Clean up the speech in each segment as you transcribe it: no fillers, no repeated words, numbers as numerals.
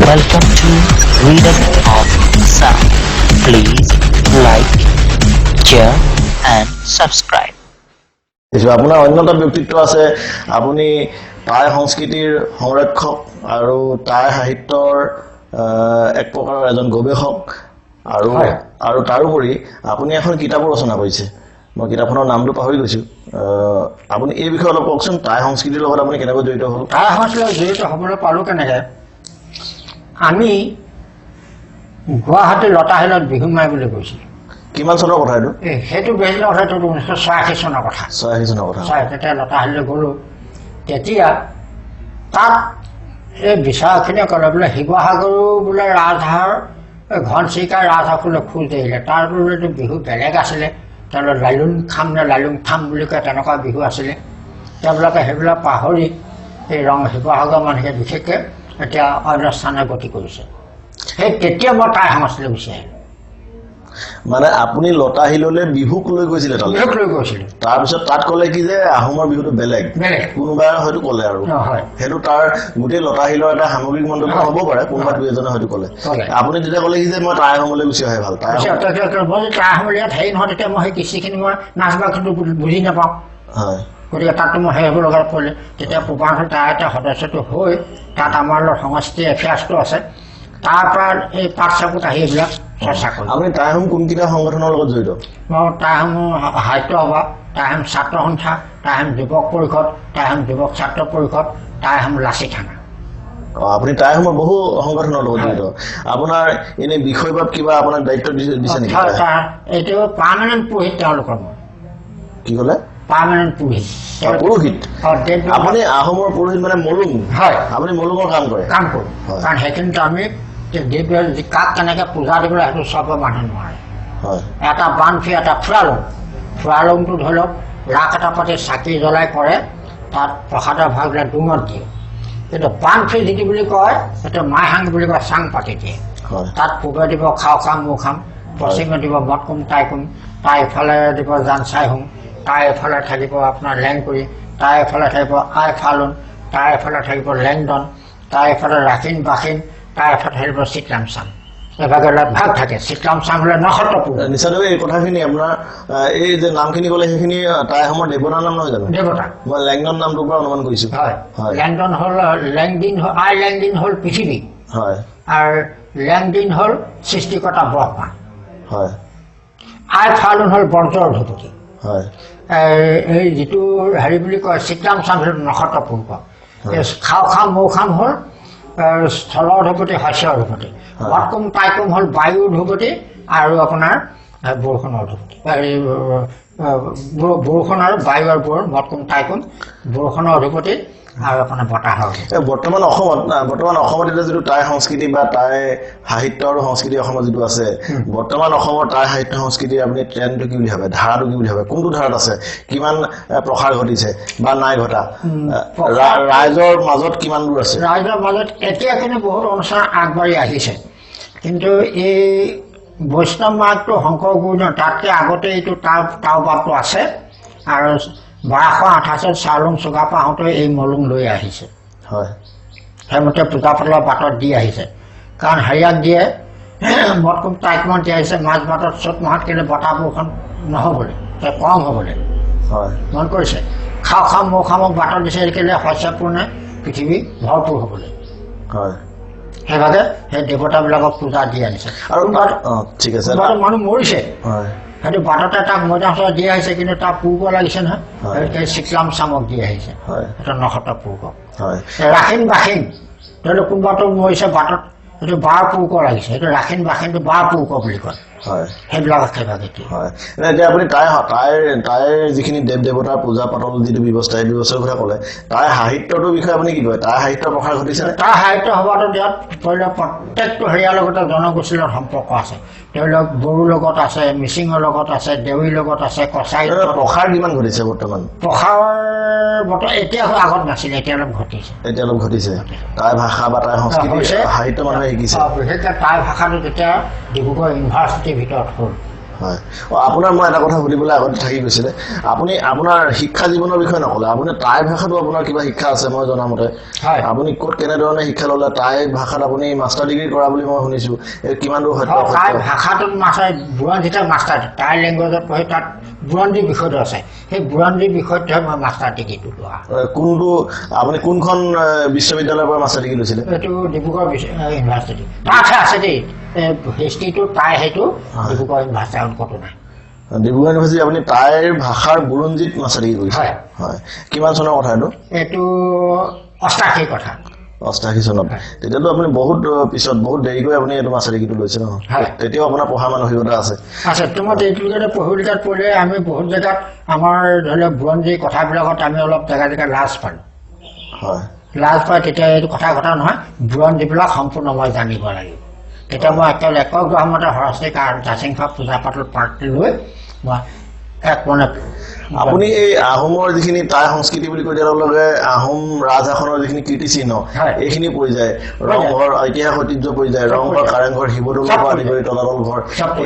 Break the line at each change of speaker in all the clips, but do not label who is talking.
Welcome to Rhythm of Sound. Please like, share and subscribe.
আপোনাৰ অন্য এটা ব্যক্তিত্ব আছে। আপুনি টাই সংস্কৃতিৰ সংৰক্ষক আৰু টাই সাহিত্যৰ এক প্ৰকাৰৰ এজন গৱেষক আৰু আৰু তাৰোপৰি আপুনি এখন কিতাপো ৰচনা কৰিছে। মই কিতাপখনৰ নামটো পাহৰি গৈছোঁ। আপুনি এই বিষয়ে অলপ কওকচোন, টাই সংস্কৃতিৰ লগত আপুনি কেনেকৈ জড়িত হ'ল?
টাই সংস্কৃতিৰ লগত জড়িত হ'বলৈ পালোঁ কেনেকৈ? আমি গুৱাহাটী লতাশিলত বিহু মাৰিবলৈ গৈছিলোঁ।
কিমান চনৰ কথা এইটো?
এই সেইটো বেছি কথা, এইটো 1986 চনৰ কথা।
86 চনৰ কথা।
ছয় তেতিয়া লতাশিললৈ গ'লোঁ। তেতিয়া তাত এই বিচাৰকখিনিয়ে ক'লে বোলে শিৱসাগৰো বোলে ৰাজহাঁহৰ ঘনচিৰিকা ৰাজহাঁহলৈ খোজ এৰিলে, তাৰ বোলেতো বিহু বেলেগ আছিলে, তেওঁলোক লালুং খাম নে লালুং থাম বুলি কয়, তেনেকুৱা বিহু আছিলে। তেওঁলোকে সেইবিলাক পাহৰি এই ৰং শিৱসাগৰৰ মানুহে বিশেষকৈ এতিয়া অন্য স্থানে গতি কৰিছে। সেই তেতিয়া মই টাই সংস্কৃতিলৈ গুচি আহিলোঁ।
মানে আপুনি লতাশিললৈ বিহুক লৈ গৈছিলে তালৈ?
বিহুক লৈ গৈছিলোঁ।
তাৰপিছত তাত ক'লে কি যে আহোমৰ বিহুটো বেলেগ?
বেলেগ।
কোনোবাই হয়তো ক'লে আৰু
হয়।
সেইটো তাৰ গোটেই লতাশিলৰ এটা সামগ্ৰিক মন্তব্য হ'ব পাৰে, কোনোবা দুই এজনে হয়তো ক'লে।
ক'লে।
আপুনি তেতিয়া ক'লে কি যে মই টাই আহোমলৈ গুচি অহাই ভাল, টাই আহোম।
মই যদি টাই আহোম ইয়াত হেৰি নহয়, তেতিয়া মই সেই কৃষ্টিখিনি মই নাচ বাগটো বুজি নাপাওঁ। গতিকে তাততো মই হেৰি হ'ব লগা পৰিলে। তেতিয়া পূৰ্বাঞ্চল তাৰ এটা সদস্যটো হৈ তাত আমাৰ লগত সংস্কৃতি এফেয়াৰ্ছটো আছে, তাৰ পৰা এই পাঠ চাপত আহি এইবিলাক চৰ্চা কৰোঁ।
আপুনি টাই আহোম কোনকেইটা সংগঠনৰ লগত জড়িত?
মই টাই আহোম সাহিত্য সভা, টাই আহোম ছাত্ৰ সন্থা, টাই আহোম যুৱক পৰিষদ, টাই আহোম যুৱক ছাত্ৰ পৰিষদ, টাই আহোম লাচিত থানা।
আপুনি টাই আহোমৰ বহু সংগঠনৰ লগত জড়িত। আপোনাৰ এনে বিষয়বাব কিবা আপোনাক দায়িত্ব দিছে নেকি?
এইটো পাৰ্মানেণ্ট পুৰোহিত তেওঁলোকৰ। মই
কি ক'লে?
পাৰ্মানেণ্ট পুৰোহিত।
পুৰোহিত? আপুনি আহোমৰ পুৰোহিত মানে মলুং?
হয়।
আপুনি মলুঙৰ কাম কৰে?
কাম কৰোঁ। কাৰণ সেইখিনিতো আমি কাক কেনেকৈ পূজা দিবলৈ সেইটো চব মানুহে নোৱাৰে। এটা বানফি, এটা ফুৰালুং। ফুৰালুংটো ধৰি লওক ৰাস এটা পাতি চাকি জ্বলাই কৰে, তাত প্ৰসাদৰ ভাগবিলাক ডুঙত দিয়ে। কিন্তু বানফি যিটো বুলি কয় সেইটো মাইহাং বুলি কয়, চাং পাতি দিয়ে। তাত পূবে দিব খাওঁ খাম মো খাম, পশ্চিমে দিব মদ কুম তাই কুম, তাৰ ইফালে দিব জান চাই হুম, তাৰ এফালে থাকিব আপোনাৰ লেংকুৰি, তাৰ এফালে থাকিব আই ফালুন, তাৰ এফালে থাকিব লেংডন, তাৰ এফালে ৰাখিন বাখিন, তাৰ এফালে থাকিব চিতলাম চাম। এভাগে ভাগ থাকে। চিতলাম চাম হ'লে নক্ষত্ৰ পুৰোহিত।
নিশ্চয় এই কথাখিনি আপোনাৰ এই যে নামখিনি ক'লে সেইখিনি টাই আহোমৰ দেৱতাৰ নাম নহয় জানো?
দেৱতা।
মই লেংডন নামটোৰ পৰা অনুমান কৰিছোঁ।
হয়। লেংডন হ'ল লেংডিন, আই লেংডিন হ'ল পৃথিৱী। আৰু লেংডিন হ'ল সৃষ্টিকৰ্তা ব্ৰহ্মা। আই ফালুন হ'ল বজ্ৰৰ অধিপতি। এই যিটো হেৰি বুলি কয় চিতলাম চাম, সেইটো নক্ষত্ৰ পুৰুষ। এই খাওঁ খাম মৌ খাম হ'ল স্থলৰ অধিপতি, শস্যৰ অধিপতি। মদকুম টাইকুম হ'ল বায়ুৰ অধিপতি আৰু আপোনাৰ বৰষুণৰ অধিপতি। বৰষুণ আৰু বায়ু আৰু বৰষুণ, মদকুম টাইকুম বৰষুণৰ অধিপতি আৰু আপোনাৰ বতাহৰ।
বৰ্তমান অসমত এতিয়া যিটো টাই সংস্কৃতি বা টাই সাহিত্য আৰু সংস্কৃতি অসমত যিটো আছে, বৰ্তমান অসমৰ টাই সাহিত্য সংস্কৃতিৰ আপুনি ট্ৰেণ্ডটো কি বুলি ভাবে, ধাৰাটো কি বুলি ভাবে, কোনটো ধাৰাত আছে, কিমান প্ৰসাৰ ঘটিছে বা নাই ঘটা, ৰাইজৰ মাজত কিমান দূৰ আছে?
ৰাইজৰ মাজত এতিয়া কিন্তু বহুত অনুষ্ঠান আগবাঢ়ি আহিছে। কিন্তু এই বৈষ্ণৱ মাৰ্গটো শংকৰ গুৰুজন তাতকৈ আগতে এইটো তাৰ বাপটো আছে। আৰু 1228 চাউলুং চুকাফা আহোঁতে এই মলুং লৈ আহিছে। সেইমতে পূজা পাতলৰ বাটত দি আহিছে। কাৰণ হেৰিয়াক দিয়ে মদকুম টাইকমত দি আহিছে, মাজ বাটত চ'ত মাহত কিন্তু বতাহ বৰষুণ নহ'বলৈ, কম হ'বলৈ। মন কৰিছে, খাওঁ খাম মৌ খামক বাটত দিছে কেলৈ শস্যপূৰ্ণে পৃথিৱী ভৰপূৰ হ'বলৈ। সেইভাগে সেই দেৱতাবিলাকক পূজা দি আনিছে।
আৰু ঠিক আছে,
মানুহ মৰিছে, সেইটো বাটতে তাক মৈদাম দি আহিছে, কিন্তু তাক পূৰ্ব লাগিছে নহয়, সেই চিতলাম চামক দি আহিছে, সেইটো নক্ষত্ৰ পূৰ্বক। ৰাখিন বাখিন ধৰি লওক কোনোবাটো মৰিছে বাটত, সেইটো বাৰ পূৰ্ব লাগিছে, সেইটো ৰাখিন বাখিনটো বাৰ পূৰ্ব বুলি কয়। সেইবিলাক সেইভাগে।
এতিয়া আপুনি তাইৰ যিখিনি দেৱ দেৱতাৰ পূজা পাতল যিটো ব্যৱস্থা, সেই ব্যৱস্থাৰ কথা ক'লে, তাইৰ সাহিত্যটোৰ বিষয়ে আপুনি কি কয়? তাইৰ সাহিত্যৰ প্ৰসাৰ ঘটিছে?
তাৰ সাহিত্য সভাটো দিয়াত ধৰি লওক প্ৰত্যেকটো হেৰিয়াৰ লগতে জনগোষ্ঠীৰ লগত সম্পৰ্ক আছে। ধৰি লওক বড়োৰ লগত আছে, মিচিঙৰ লগত আছে, দেউৰীৰ লগত আছে, কছাৰী।
প্ৰসাৰ কিমান ঘটিছে বৰ্তমান?
প্ৰসাৰ বৰ্তমান এতিয়া আগত নাছিলে, এতিয়া অলপ ঘটিছে।
এতিয়া অলপ ঘটিছে। তাই ভাষা বা তাই সংস্কৃতি সাহিত্য মানুহে শিকিছে।
বিশেষকৈ তাই ভাষাটো যেতিয়া ডিব্ৰুগড় ইউনিভাৰ্চিটিৰ ভিতৰত হ'ল,
হয়, আপোনাৰ মই এটা কথা সুধিবলৈ আগতে থাকি গৈছিলে, আপুনি আপোনাৰ শিক্ষা জীৱনৰ বিষয়ে নক'লে, আপুনি টাই ভাষাটো আপোনাৰ কিবা শিক্ষা আছে মই জনামতে, আপুনি ক'ত কেনেধৰণে শিক্ষা ল'লে? টাই ভাষাত আপুনি মাষ্টাৰ ডিগ্ৰী কৰা বুলি মই শুনিছোঁ, কিমান দূৰ সত্য?
টাই ভাষাটোত মাষ্টাৰ বুৰঞ্জীতে মাষ্টাৰ, টাই লেংগুৱেজত পঢ়ি তাত বুৰঞ্জী বিষয়টো আছে, সেই বুৰঞ্জী বিষয়টোহে মই মাষ্টাৰ ডিগ্ৰীটো লোৱা।
কোনটো আপুনি কোনখন বিশ্ববিদ্যালয়ৰ পৰা মাষ্টাৰ ডিগ্ৰী লৈছিলে?
এইটো ডিব্ৰুগড় ইউনিভাৰ্চিটি, তাতহে আছে দেই হিষ্ট্ৰীটো, টাই সেইটো ডিব্ৰুগড় ইউনিভাৰ্চিটি, ক'তো নাই।
ডিব্ৰুগড় ইউনিভাৰ্চিটি আপুনি টাইৰ ভাষাৰ বুৰঞ্জীত মাষ্টাৰ ডিগ্ৰী কৰিছে? হয়। কিমান চনৰ কথা এইটো?
এইটো 88 কথা।
88 চনত। তেতিয়াতো আপুনি বহুত পিছত, বহুত দেৰিকৈ আপুনি এইটো মাষ্টাৰ ডিগ্ৰীটো লৈছে নহয়? তেতিয়াও আপোনাৰ পঢ়া মানসিকতা আছে?
আছে। তোমাৰ এইটোলৈকে পঢ়িবলগীয়াত পঢ়িলে আমি বহুত জেগাত আমাৰ ধৰি লওক বুৰঞ্জী কথাবিলাকত আমি অলপ জেগা জেগা লাজ পালোঁ।
হয়,
লাজ পাই তেতিয়া এইটো কথা কথা নহয়, বুৰঞ্জীবিলাক সম্পূৰ্ণ মই জানিব লাগিব। তেতিয়া মই একেবাৰে একক গ্ৰহমতে সৰস্বতী জাচিংফা পূজা পাতল পাৰ্টি লৈ মই এক মানে
আপুনি এই আহোমৰ যিখিনি টাই সংস্কৃতি বুলি কৈ দিয়াৰ লগে লগে আহোম ৰাজশাসনৰ যিখিনি কীৰ্তিচিহ্ন এইখিনি পৰি যায়, ৰংঘৰ ইতিহাস ঐতিহ্য পৰি যায়, ৰংঘৰ, কাৰেংঘৰ, শিৱদৌলৰ পৰা আদি কৰি তলাতল ঘৰ,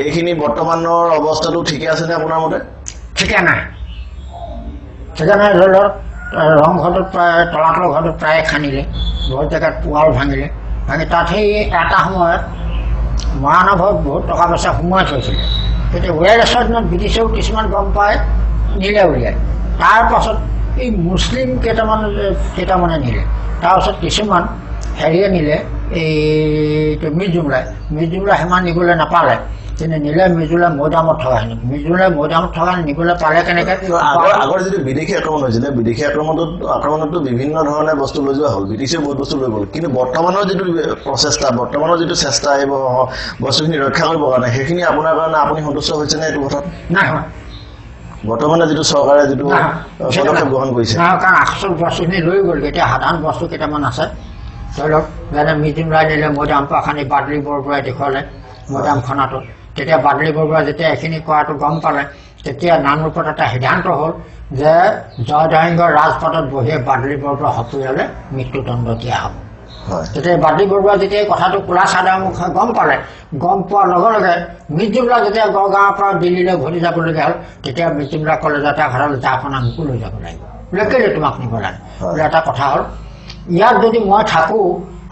এইখিনি বৰ্তমানৰ অৱস্থাটো ঠিকে আছেনে আপোনাৰ মতে?
ঠিকে নাই, ঠিকে নাই। ধৰি লওক ৰংঘৰটোত প্ৰায়, তলাতল ঘৰটোত প্ৰায় খান্দিলে, বহুত জেগাত পোৱাল ভাঙিলে, ভাঙি তাত সেই এটা সময়ত মৰাণৰ ঘৰত বহুত টকা পইচা সোমোৱাই থৈছিলে। তেতিয়া ৱেৰেছৰ দিনত ব্ৰিটিছেও কিছুমান গম পাই নিলে উলিয়াই, তাৰ পাছত এই মুছলিম কেইটামানে নিলে, তাৰপাছত কিছুমান হেৰিয়ে নিলে, এইটো মিৰ্জুমলাই, মিৰ্জুমলাই সিমান নিবলৈ নাপালে, কিন্তু নিলে মিৰ্জুলাই মৈদামত থকাখিনি, মিৰ্জুলাই মৈদামত থকা নিবলৈ পালে কেনেকৈ?
আগৰ যিটো বিদেশী আক্ৰমণ হৈছিলে, বিদেশী আক্ৰমণতো বিভিন্ন ধৰণে বস্তু লৈ যোৱা হ'ল, ব্ৰিটিছে বহুত বস্তু লৈ গ'ল, কিন্তু বৰ্তমানৰ যিটো প্ৰচেষ্টা, বৰ্তমানৰ যিটো চেষ্টা এই বস্তুখিনি ৰক্ষা কৰিবৰ কাৰণে, সেইখিনি আপোনাৰ কাৰণে আপুনি সন্তুষ্ট হৈছেনে এইটো কথাত?
নাই হোৱা।
বৰ্তমানে যিটো চৰকাৰে যিটো পদক্ষেপ গ্ৰহণ কৰিছে,
কাৰণ আচল বস্তুখিনি লৈ গ'ল, এতিয়া সাধাৰণ বস্তু কেইটামান আছে ধৰি লওক, যেনে মিৰ্জুমলাই নিলে মৈদাম পাখানি বাদলি বৰবৰাই দেখুৱালে মৈদাম খনাটো, তেতিয়া বাদলি বৰবৰাই যেতিয়া এইখিনি কৰাটো গম পালে, তেতিয়া নামৰূপত এটা সিদ্ধান্ত হ'ল যে জয়দসিংহৰ ৰাজপাটত বহিয়ে বাদলি বৰবৰা সপৰিয়ালে মৃত্যুদণ্ড দিয়া হ'ব। তেতিয়া বাদলি বৰবৰা যেতিয়া এই কথাটো কোলা চাদৰ মুখে গম পালে, গম পোৱাৰ লগে লগে মিৰ্জুমলা যেতিয়া গড়গাঁৱৰ পৰা দিল্লীলৈ উভতি যাবলগীয়া হ'ল, তেতিয়া মিৰ্জুমলা ক'লে যে এটা কথা হ'ল, জাপনা মোকো লৈ যাব লাগিব। বোলে কেলৈ তোমাক নিব লাগে? বোলে এটা কথা হ'ল, ইয়াত যদি মই থাকোঁ,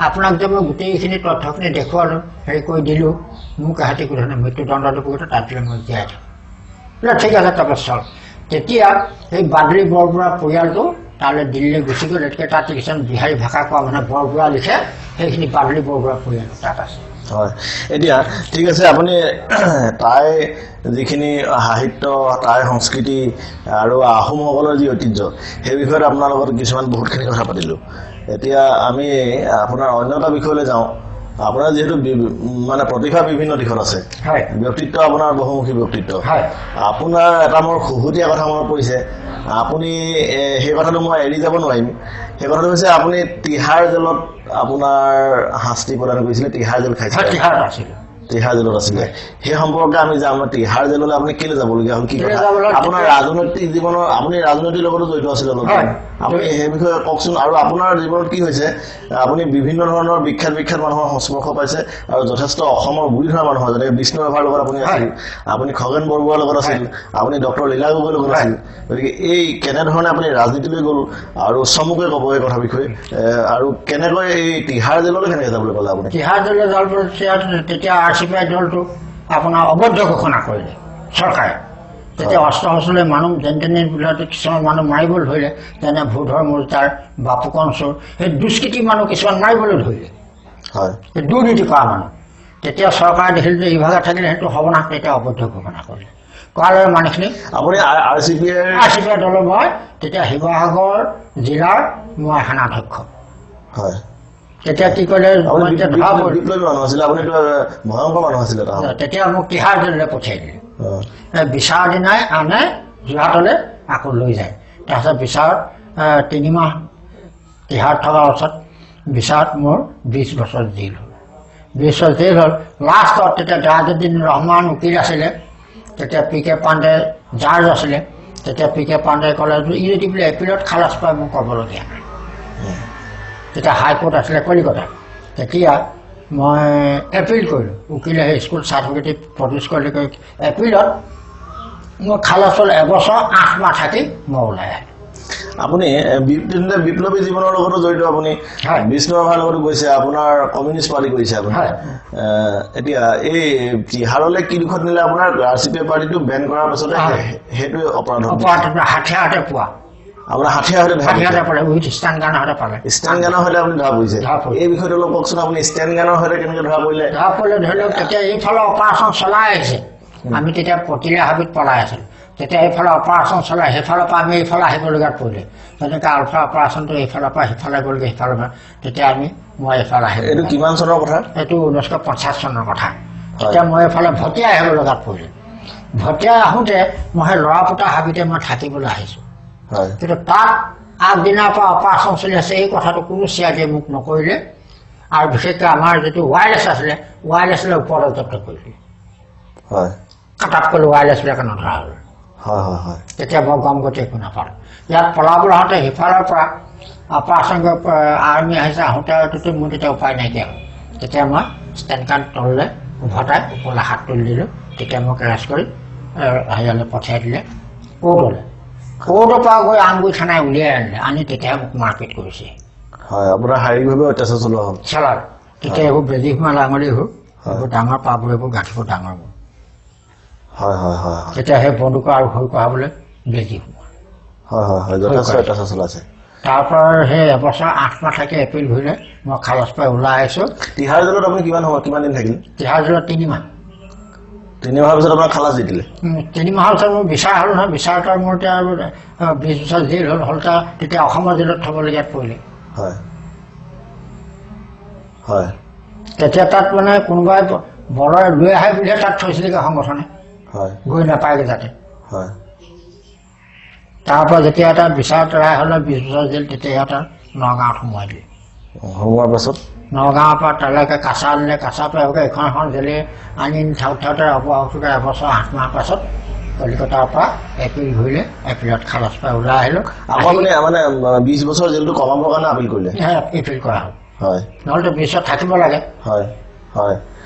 আপোনাক যে মই গোটেইখিনি তথ্যখিনি দেখুৱালোঁ, হেৰি কৰি দিলোঁ, মোক এহেঁতি কোনো ধৰণৰ মৃত্যুদণ্ড দিব, তাত দিলে মই জীয়াই থাকিম। বোলে ঠিক আছে, তাৰপাছত চল। তেতিয়া সেই বাদলি বৰবৰা পৰিয়ালটো তালৈ দিল্লীলৈ গুচি গ'ল। গতিকে তাত কিছুমান বিহাৰী ভাষা কোৱা মানুহে বৰবৰা লিখে, সেইখিনি বাদলি বৰবৰা পৰিয়ালটো তাত আছে।
হয়, এতিয়া ঠিক আছে, আপুনি টাই যিখিনি সাহিত্য, টাই সংস্কৃতি আৰু আহোমসকলৰ যি ঐতিহ্য, সেই বিষয়ত আপোনাৰ লগত কিছুমান বহুতখিনি কথা পাতিলোঁ। এতিয়া আমি আপোনাৰ অন্য এটা বিষয়লৈ যাওঁ। আপোনাৰ যিহেতু মানে প্ৰতিভা বিভিন্ন দিশত আছে, ব্যক্তিত্ব আপোনাৰ বহুমুখী ব্যক্তিত্ব, আপোনাৰ এটা মোৰ খুহুতীয়া কথা মনত পৰিছে, আপুনি সেই কথাটো মই এৰি যাব নোৱাৰিম। সেই কথাটো হৈছে আপুনি তিহাৰ জেলত আপোনাৰ শাস্তি প্ৰদান কৰিছিলে, তিহাৰ জেল খাইছিলে, তিহাৰ জেলত আছিলে, সেই সম্পৰ্কে আমি যাম। তিহাৰ জেললৈ আপুনি কেলৈ যাবলগীয়া হ'ল, কি কথা? আপোনাৰ ৰাজনৈতিক জীৱনৰ, আপুনি ৰাজনৈতিক লগতো জড়িত আছিলে অলপ, আপুনি সেই বিষয়ে কওকচোন। আৰু আপোনাৰ জীৱনত কি হৈছে, আপুনি বিভিন্ন ধৰণৰ বিখ্যাত বিখ্যাত মানুহৰ সংস্পৰ্শ পাইছে আৰু যথেষ্ট অসমৰ গুৰি ধৰা মানুহৰ, যেনেকৈ বিষ্ণু ৰাভাৰ লগত আপুনি আছিল, আপুনি খগেন বৰবৰুৱাৰ লগত আছিল, আপুনি ডক্টৰ লীলা গগৈৰ লগত আছিল, গতিকে এই কেনেধৰণে আপুনি ৰাজনীতিলৈ গ'ল আৰু চমুকৈ ক'ব এই কথা বিষয়ে, আৰু কেনেকৈ এই তিহাৰ জেললৈ কেনেকৈ যাবলৈ পালে আপুনি?
তিহাৰ জেললৈ যাবলৈ তেতিয়া আৰ চি পি আই দলটো আপোনাৰ অবৈধ ঘোষণা কৰিলে চৰকাৰে। তেতিয়া অস্ত্ৰ শস্ত্ৰলৈ মানুহ যেন তেনে কিছুমান মানুহ মাৰিবলৈ ধৰিলে, যেনে ভূধৰ মজুমদাৰ, বাপুকণ চোৰ, সেই দুষ্কৃতি মানুহ কিছুমান মাৰিবলৈ ধৰিলে, দুৰ্নীতি কৰা মানুহ। তেতিয়া চৰকাৰে দেখিলে যে ইভাগে থাকিলে সেইটো সৰ্বনাশ, তেতিয়া অবৈধ ঘোষণা কৰিলে। কৰালে মানুহখিনি
আপুনি আৰ চি পি
আই দলৰ মই তেতিয়া শিৱসাগৰ জিলাৰ মই সেনাধ্যক্ষ।
হয়,
তেতিয়া কি কৰিলে, তেতিয়া মোক তিহাৰ জেললৈ পঠিয়াই দিলে। বিচাৰ দিনাই আনে যোৰহাটলৈ আকৌ লৈ যায়। তাৰপিছত বিচাৰত 3 মাহ তিহাৰত থকাৰ পাছত বিচাৰত মোৰ 20 বছৰ জেল হ'ল। 20 বছৰ জেল হ'ল। লাষ্টত তেতিয়া ৰাজুদ্দিন ৰহমান উকিল আছিলে, তেতিয়া পি কে পাণ্ডে জাৰ্জ আছিলে। তেতিয়া পি কে পাণ্ডে ক'লে ই যদি বোলে এপিলত খালাচ পায় মোক ক'বলগীয়া নাই। তেতিয়া হাইকোৰ্ট আছিলে কলিকতাত। তেতিয়া মই এপিল কৰিলোঁ। উকিলে সেই স্কুল চাৰ্টিফিকেট প্ৰডিউচ কৰিলে, এপিলত মই খালাচ হ'ল। এবছৰ 8 মাহ থাকি মই ওলাই আহিলোঁ।
আপুনি বিপ্লৱী জীৱনৰ লগতো জড়িত, আপুনি বিষ্ণু ৰাভাৰ লগতো গৈছে, আপোনাৰ কমিউনিষ্ট পাৰ্টি কৰিছে আপুনি। এতিয়া এই তিহাৰলৈ কি দুখত নিলে আপোনাৰ আৰ চি পি আই পাৰ্টিটো বেন কৰাৰ পাছতে? সেইটোৱে অপৰাধ,
হাঠিয়াৰতে পোৱা।
আপোনাৰ হাঠিয়াৰ
সৈতে পালে, উইথ ষ্টেণ্ড গানৰ সৈতে পালে।
ষ্টেণ্ড গানৰ সৈতে আপুনি ধৰা পৰিছে, এই বিষয়টো অলপ কওকচোন। আপুনি ষ্টেণ্ড গানৰ সৈতে কেনেকৈ ধৰা পৰিলে?
ধৰা পৰিলে ধৰি লওক তেতিয়া এইফালে অপাৰেশ্যন চলাই আহিছে, আমি তেতিয়া পতিলা হাবিত পলাই আছিলোঁ। তেতিয়া এইফালে অপাৰেশ্যন চলাই সেইফালৰ পৰা আমি এইফালে আহিবলগীয়াত পৰিলে। তেনেকৈ আলফা অপাৰেশ্যনটো এইফালৰ পৰা সিফালে গ'লগৈ, সিফালৰ পৰা তেতিয়া আমি মই এইফালে আহিলোঁ।
এইটো কিমান চনৰ কথা?
এইটো 1950 চনৰ কথা। তেতিয়া মই এইফালে ভটিয়াই আহিব লগাত পৰিলে। ভটিয়াই আহোঁতে মই সেই ল'ৰাপুতা হাবিতে মই থাকিবলৈ আহিছোঁ। কিন্তু তাত আগদিনাৰ পৰা অপাৰেশ্যন চলি আছে, এই কথাটো কোনো চি I ডিয়ে মোক নকৰিলে। আৰু বিশেষকৈ আমাৰ যিটো ৱায়াৰলেছ আছিলে, ৱায়াৰলেছলৈ ওপৰত জব্দ কৰিলে। কাটাত কৰিলে ৱায়াৰলেছবিলাকে নধৰা হ'ল। তেতিয়া মই গম গতি একো নাপালোঁ। ইয়াত পলাবলৈ আহোঁতে সিফালৰ পৰা অপাৰেশ্যন আৰ্মি আহিছে, আহোঁতে মোৰ তেতিয়া উপায় নাইকিয়া হ'ল। তেতিয়া মই ষ্টেণ্ড কাৰ্ড তললৈ উভতাই ওপৰলৈ হাত তুলি দিলোঁ। তেতিয়া মোক এৰেষ্ট কৰি হেৰিয়ালৈ পঠিয়াই দিলে কোৰ্টলৈ। কোৰ্টৰ পৰা গৈ আমগুৰি থানাই উলিয়াই আনিলে, আনি তেতিয়াহে মোক মাৰপিট কৰিছে।
হয়, আপোনাৰ শাৰীৰিকভাৱে অত্যাচাৰ চলোৱা হ'ল?
চলাল। তেতিয়া এইবোৰ বেজী সোমালে আঙুলি, এইবোৰ এইবোৰ ডাঙৰ পাবোৰ, এইবোৰ গাঁঠিবোৰ ডাঙৰ মোৰ।
হয় হয় হয়।
তেতিয়া সেই বন্দুকৰ আৰু ভয় কৰাবলৈ বেজী সোমোৱা।
হয় হয় হয়, যথেষ্ট অত্যাচাৰ চলাইছে।
তাৰপৰা সেই এবছৰ 8 মাহ থাকি এপ্ৰিল ঘূৰিলে মই খালাচ পাই ওলাই আহিছোঁ।
তিহাৰ জেলত আপুনি কিমান সময়, কিমান দিন থাকিল?
তিহাৰ জেলত 3 মাহ।
3 মাহৰ পিছত আপোনাক খালাচ দি দিলে?
3 মাহৰ পিছত মোৰ বিচাৰ হ'ল নহয়, বিচাৰত মোৰ এতিয়া 20 বছৰ জেল হ'ল। হ'ল তেতিয়া অসমৰ জেলত থ'বলগীয়াত পৰিলে।
হয় হয়।
তেতিয়া তাত মানে কোনোবাই বলৰ লৈ আহে বুলিহে তাত থৈছিলেগৈ সংগঠনে, গৈ নাপায়গৈ যাতে। তাৰপৰা যেতিয়া এটা বিচাৰত ৰায় হ'লে 20 বছৰ জেল, তেতিয়া এটা নগাঁৱত সোমোৱাই দিলে।
সোমোৱাৰ পাছত
নগাঁৱৰ পৰা তালৈকে কাছা আনিলে, কাছাৰ পৰা এইভাগে এখন এখন জেলে আনি থাকোঁতে থাকোঁতে এবছৰ 8 মাহ পাছত কলিকতাৰ পৰা এপিল ঘূৰিলে, এপিলত খালাচ পাই ওলাই আহিলোঁ।
আকৌ আপুনি মানে 20 বছৰ জেলটো কমাবৰ কাৰণে আপিল কৰিলে?
এপিল কৰা হ'ল।
হয়,
নহ'লেতো 20 থাকিব লাগে।
হয় হয়।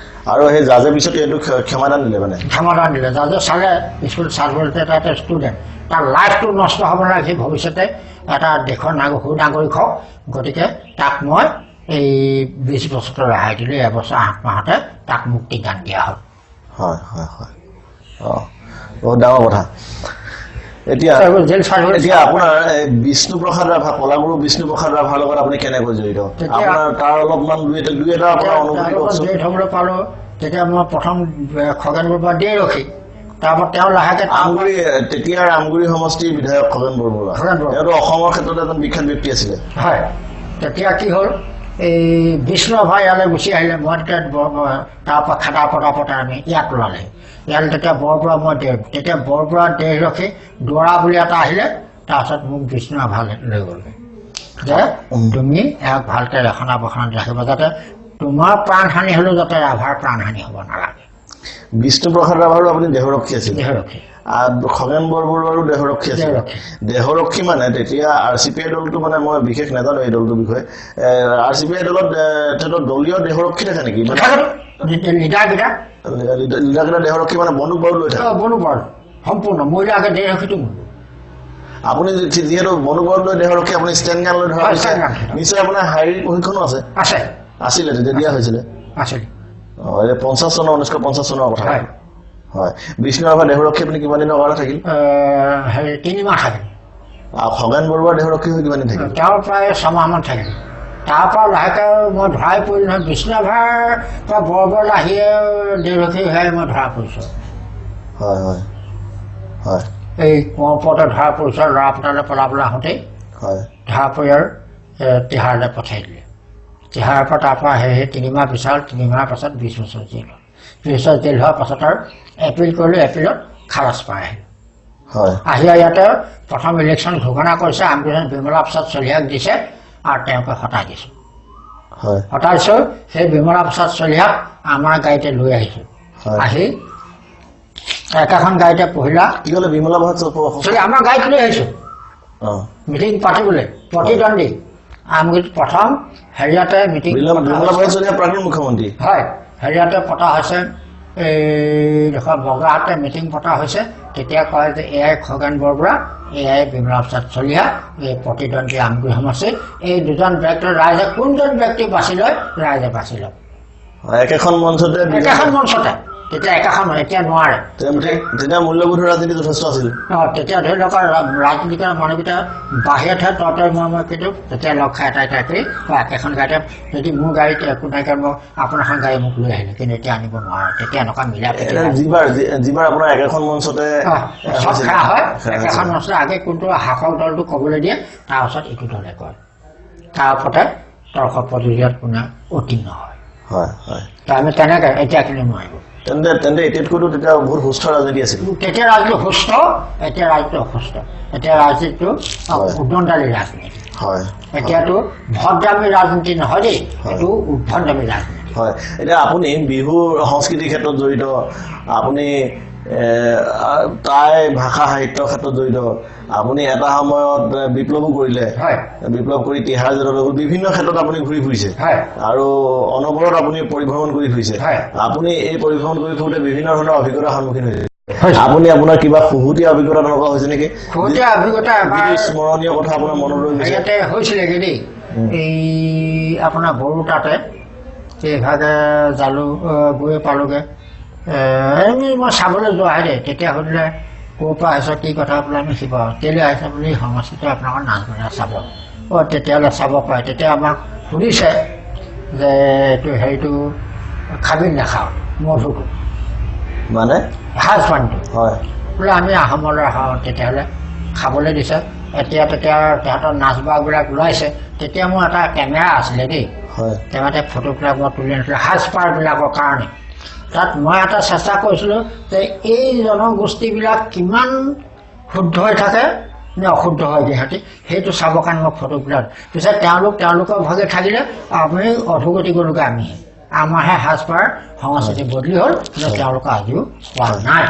আৰু সেই জাজে পিছত এইটো ক্ষমাদান দিলে? মানে
ক্ষমাদান দিলে। জাজে চালে স্কুল চাৰ্টিফিকেট এটা এটা ষ্টুডেণ্ট, তাৰ লাইফটো নষ্ট হ'ব নালাগে, সি ভৱিষ্যতে এটা দেশৰ নাগৰিক, সুনাগৰিক হওক, গতিকে তাক মই এই 20 বছৰটো ৰেহাই দিলোঁ। এবছৰ 8 মাহতে তাক মুক্তিদান দিয়া হ'ল।
হয় হয় হয়, অঁ, বহুত ডাঙৰ কথা। এতিয়া এতিয়া আপোনাৰ বিষ্ণুপ্ৰসাদ ৰাভা, কলাগুৰু বিষ্ণুপ্ৰসাদ ৰাভাৰ লগত আপুনি কেনেকৈ জড়িত? আপোনাৰ তাৰ অলপমান দুই এটা আপোনাৰ অনুভূতি কওকচোন।
জড়িত হ'বলৈ পালোঁ তেতিয়া মই প্ৰথম খগেন বৰুৱা দেৰখী, তাৰপৰা তেওঁ লাহেকৈ
আমগুৰি, তেতিয়াৰ আমগুৰি সমষ্টিৰ বিধায়ক খগেন বৰবৰুৱা, তেওঁতো অসমৰ ক্ষেত্ৰত এজন বিখ্যাত ব্যক্তি আছিলে।
হয়। তেতিয়া কি হ'ল, এই বিষ্ণু ৰাভা ইয়ালৈ গুচি আহিলে। মই তেতিয়া তাৰপৰা খাটা পতা পতা আমি ইয়াত ওলালে। ইয়ালৈ তেতিয়া বৰবৰুৱা মই তেতিয়া বৰবৰুৱা দেৰখী দুৱৰা বুলি এটা আহিলে। তাৰপাছত মোক বিষ্ণু ৰাভালৈ লৈ গ'লগৈ যে তুমি ইয়াক ভালকৈ ৰক্ষণা বেক্ষণত ৰাখিবা, যাতে তোমাৰ প্ৰাণহানি হ'লেও যাতে ৰাভাৰ প্ৰাণহানি হ'ব নালাগে।
বিষ্ণুপ্ৰসাদ ৰাভাৰো আপুনি দেহৰক্ষী আছিল?
দেহৰক্ষী।
খগেন বৰবৰুৱাৰো দেহৰক্ষী আছিল? দেহৰক্ষী মানে তেতিয়া আৰ চি পি আই দলটো, মানে মই বিশেষ নাজানো এই দলটোৰ বিষয়ে, আৰ চি পি আই দলত তেখেতৰ দলীয় দেহৰক্ষী থাকে নেকি?
লিডাৰকেইটা
লিডাৰকেইটা দেহৰক্ষী মানে বন্দুক বাৰু লৈ থাকে?
বন্দুক বাৰু সম্পূৰ্ণ মহিলাকে দেহৰক্ষীটো।
আপুনি যিহেতু বন্দুক বাৰু লৈ দেহৰক্ষী, আপুনি ষ্টেণ্ড গান লৈ ধৰা হৈছে, নিশ্চয় আপোনাৰ শাৰীৰিক প্ৰশিক্ষণো আছে?
আছে,
আছিলে তেতিয়া দিয়া হৈছিলে?
আছিলে।
অঁ, এই 50 চনৰ, 1950 চনৰ কথা। হয়। বিষ্ণু ৰাভা দেহৰক্ষী আপুনি কিমান দিনৰ কাৰণে থাকিল?
3 মাহ থাকিল।
আৰু খগেন বৰুৱাৰ দেহৰক্ষী হৈ কিমান দিন থাকিল?
তেওঁ প্ৰায় 6 মাহমান থাকিল। তাৰপৰা লাহেকৈ মই ধৰাই পৰিলোঁ নহয়, বিষ্ণু ৰাভাৰ পৰা বৰবৰুৱালৈ আহিয়ে দেহৰক্ষী হৈ মই ধৰা পৰিছোঁ।
হয় হয় হয়।
এই কুঁৱৰ ধৰা পৰিছোঁ, ল'ৰাপোতালৈ পলাবলৈ আহোঁতেই ধৰা পৰি আৰু তিহাৰলৈ পঠিয়াই দিলে। তিহাৰৰ পৰা তাৰপৰা সেই 3 মাহ বিচাৰ, 3 মাহৰ পাছত 20 বছৰ জেল হ'ল। 20 বছৰ জেল হোৱাৰ পাছত আৰু এপিল কৰিলোঁ, এপিলত খালাচ পাই আহিলোঁ। আহি ইয়াতে প্ৰথম ইলেকশ্যন ঘোষণা কৰিছে, আমগুৰি বিমলা প্ৰসাদ চলিহাক দিছে আৰু তেওঁকে হতাই দিছোঁ। হতাইছোঁ, সেই বিমলা প্ৰসাদ চলিহাক আমাৰ গাড়ীতে লৈ আহিছোঁ। আহি একেখন গাড়ীতে পহিলা
কি ক'লে বিমলা প্ৰসাদ
চলিহা আমাৰ গাড়ীত লৈ আহিছোঁ মিটিং পাতিবলৈ, প্ৰতিদ্বন্দ্বী। আমগুৰিত প্ৰথম হেৰিয়াতে মিটিং
প্ৰাক্তন মুখ্যমন্ত্ৰী,
হয়, হেৰিয়াতে পতা হৈছে, এইডোখৰ বগাহাটতে মিটিং পতা হৈছে। তেতিয়া কয় যে এয়াই খগেন বৰবৰা, এয়াই বিমলা প্ৰসাদ চলিহা, এই প্ৰতিদ্বন্দ্বী আমগুৰি সমষ্টিত। এই দুজন ব্যক্তিৰ ৰাইজে কোনজন ব্যক্তি বাছি লয়, ৰাইজে বাছি লয়।
একেখন মঞ্চতে,
একেখন মঞ্চতে তেতিয়া একেখন, এতিয়া নোৱাৰে।
তেতিয়া মূল্যবোধৰ ৰাজনীতি যথেষ্ট আছিল।
অঁ, তেতিয়া ধৰি লওক ৰাজনীতি কৰা মানুহকেইটা বাহিৰতহে তই মই কিন্তু তেতিয়া লগ খাই এটা এটা কৰি বা একেখন গাড়ীতে, যদি মোৰ গাড়ীত একো নাইকিয়া, মোক আপোনাৰখন গাড়ী মোক লৈ আহিলে, কিন্তু এতিয়া আনিব নোৱাৰে। তেতিয়া এনেকুৱা মিলা
যিবাৰ আপোনাৰ একেখন মঞ্চতে
চব খেলা হয়, একেখন মঞ্চতে আগে কোনটো শাসক দলটো ক'বলৈ দিয়ে, তাৰপাছত ইটো দলে কয়, তাৰ ওপৰতে তৰ্ক প্ৰতিযোগিতাত কোনে উত্তীৰ্ণ হয়।
হয় হয়,
আমি তেনেকৈ এতিয়া কিন্তু নোৱাৰিব।
তেন্তে তেন্তে এতিয়াতকৈতো তেতিয়া বহুত সুস্থ ৰাজনীতি আছিল।
তেতিয়া ৰাজনীতি সুস্থ, এতিয়া ৰাজনীতি অসুস্থ। এতিয়া ৰাজনীতিটো উদ্দণ্ডালী ৰাজনীতি।
হয়,
এতিয়াতো ভদ্ৰামী ৰাজনীতি নহয় দেই, এইটো উদ্ভণ্ডামী ৰাজনীতি।
হয়, এতিয়া আপুনি বিহুৰ সংস্কৃতিৰ ক্ষেত্ৰত জড়িত, আপুনি টাই ভাষা সাহিত্যৰ ক্ষেত্ৰত জড়িত, আপুনি এটা সময়ত বিপ্লৱো কৰিলে, বিপ্লৱ কৰি তিহাৰ জেললৈ গ'ল, বিভিন্ন ক্ষেত্ৰত আপুনি ঘূৰি ফুৰিছে আৰু অনবৰত আপুনি পৰিভ্ৰমণ কৰি ফুৰিছে। আপুনি এই পৰিভ্ৰমণ কৰি ফুৰোঁতে বিভিন্ন ধৰণৰ অভিজ্ঞতাৰ সন্মুখীন হৈছে। আপুনি আপোনাৰ কিবা খুহুতীয়া অভিজ্ঞতা তেনেকুৱা হৈছে নেকি?
খুহুতীয়া অভিজ্ঞতা
স্মৰণীয় কথা আপোনাৰ মনত ৰৈ গৈছে?
ইয়াতে হৈছিলেগৈ দেই, এই আপোনাৰ বড়ো তাতে এইভাগে জালু গৈ পালোগৈ, এনেই মই চাবলৈ যোৱাহে দেই। তেতিয়া সুধিলে ক'ৰ পৰা আহিছ, কি কথা বোলে, আমি শিৱসাগৰ। কেলৈ আহিছে বুলি, সংস্কৃতি আপোনালোকৰ নাচ গান চাব। অঁ, তেতিয়াহ'লে চাব পাৰে। তেতিয়া আমাক সুধিছে যে এইটো হেৰিটো খাবি নাখাওঁ, মধুটো
মানে
সাজ পানীটো।
হয়,
বোলে আমি আহোমলৈ খাওঁ, তেতিয়াহ'লে খাবলৈ দিছে। এতিয়া তেতিয়া তেহেঁতৰ নাচ বাগবিলাক ওলাইছে। তেতিয়া মোৰ এটা কেমেৰা আছিলে দেই, কেমেৰাতে ফটোবিলাক মই তুলি আনিছিলোঁ সাজপাৰবিলাকৰ কাৰণে। তাত মই এটা চেষ্টা কৰিছিলোঁ যে এই জনগোষ্ঠীবিলাক কিমান শুদ্ধ হৈ থাকে নে অশুদ্ধ হয় সিহঁতি, সেইটো চাবৰ কাৰণে মই ফটোবিলাক। পিছত তেওঁলোক তেওঁলোকৰ ভাগে থাকিলে, আমি অধোগতি গ'লোগৈ। আমি আমাৰহে সাজপাৰ সংস্কৃতি বদলি হ'ল, কিন্তু তেওঁলোকৰ আজিও হোৱা নাই।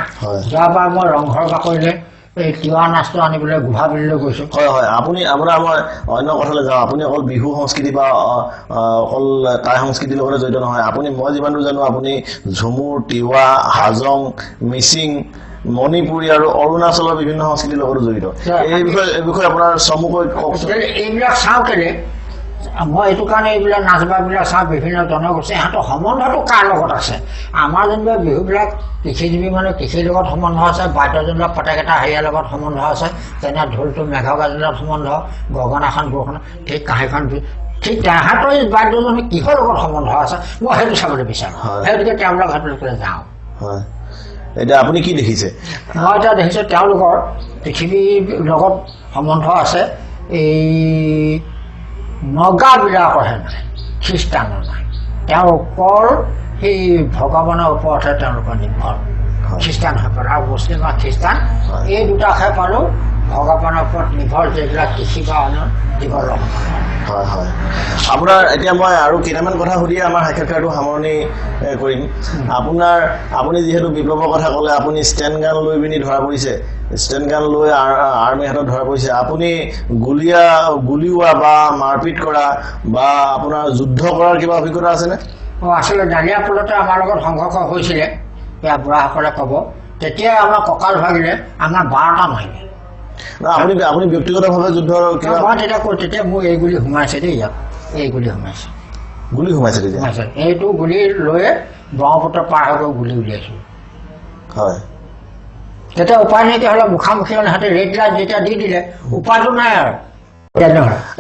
যোৱাবাৰ মই ৰংঘৰ বাকৰিলৈ এই তিৱা নাচটো আনিবলৈ গুহাবিললৈ গৈছোঁ।
হয় হয়, আপুনি আপোনাৰ মই অন্য কথালৈ যাওঁ। আপুনি অকল বিহু সংস্কৃতি বা অকল টাই সংস্কৃতিৰ লগতে জড়িত নহয়। আপুনি মই যিমান দূৰ জানো আপুনি ঝুমুৰ, তিৱা, হাজং, মিচিং, মণিপুৰী আৰু অৰুণাচলৰ বিভিন্ন সংস্কৃতিৰ লগতো জড়িত। এই বিষয়ে আপোনাৰ চমুকৈ কওকচোন।
এইবিলাক চাওঁ কেলে মই এইটো কাৰণে এইবিলাক নাচ বাগবিলাক চাওঁ, বিভিন্ন জনগোষ্ঠী ইহঁতৰ সম্বন্ধটো কাৰ লগত আছে। আমাৰ যেনিবা বিহুবিলাক কৃষিজীৱী মানুহ কৃষিৰ লগত সম্বন্ধ আছে, বাদ্যযন্ত্ৰ পতাক এটা হেৰিয়াৰ লগত সম্বন্ধ আছে, যেনে ঢোলটো মেঘগাজৰ লগত সম্বন্ধ, গগনাখন বৰষুণ, ঠিক কাঁহীখন, ঠিক তাহাঁতৰ বাদ্যযন্ত্ৰ কিহৰ লগত সম্বন্ধ আছে, মই সেইটো চাবলৈ বিচাৰোঁ। সেইটোকে তেওঁলোকৰ হাতলৈ যাওঁ।
হয়, এতিয়া আপুনি কি দেখিছে?
মই এতিয়া দেখিছোঁ তেওঁলোকৰ পৃথিৱীৰ লগত সম্বন্ধ আছে, এই নগাবিলাকৰহে নাই, খ্ৰীষ্টানৰ নাই। তেওঁলোকৰ সেই ভগৱানৰ ওপৰতহে তেওঁলোকৰ নিৰ্ভৰ, খ্ৰীষ্টানসকল আৰু মুছলিম আৰু খ্ৰীষ্টান এই দুটাহে পালোঁ ভগৱানৰ ওপৰত নিৰ্ভৰ, যিবিলাক কৃষি বা অন্য জীৱৰ লগত।
হয় হয়, আপোনাৰ এতিয়া মই আৰু কেইটামান কথা সুধি আমাৰ সাক্ষাৎকাৰটো সামৰণি কৰিম। আপোনাৰ আপুনি যিহেতু বিপ্লৱৰ কথা ক'লে, আপুনি ষ্টেণ্ড গান লৈ পিনি ধৰা পৰিছে, ষ্টেণ্ড গান লৈ আৰ্মীৰ হাতত ধৰা পৰিছে। আপুনি গুলিওৱা বা মাৰপিট কৰা বা আপোনাৰ যুদ্ধ কৰাৰ কিবা অভিজ্ঞতা আছেনে?
অঁ, আছিলে। ডালিয়াপুলতে আমাৰ লগত সংঘৰ্ষ হৈছিলে, এয়া বুঢ়াসকলে ক'ব। তেতিয়া আমাৰ কঁকাল ভাগিলে, আমাৰ 12টা মাৰিলে।
আপুনি আপুনি ব্যক্তিগতভাৱে যুদ্ধৰ কিবা?
মই তেতিয়া কওঁ, তেতিয়া মোৰ এই গুলি সোমাইছে দেই, ইয়াত এই গুলি সোমাইছে।
গুলি সোমাইছে তেতিয়া?
সোমাইছে। এইটো গুলি লৈয়ে ব্ৰহ্মপুত্ৰ পাৰ হৈ গৈ গুলি উলিয়াইছোঁ।
হয়,
তেতিয়া উপায় নাইকিয়া হ'লে মুখামুখি হ'লে সিহঁতে ৰেড লাইট যেতিয়া দি দিলে উপায়টো নাই আৰু।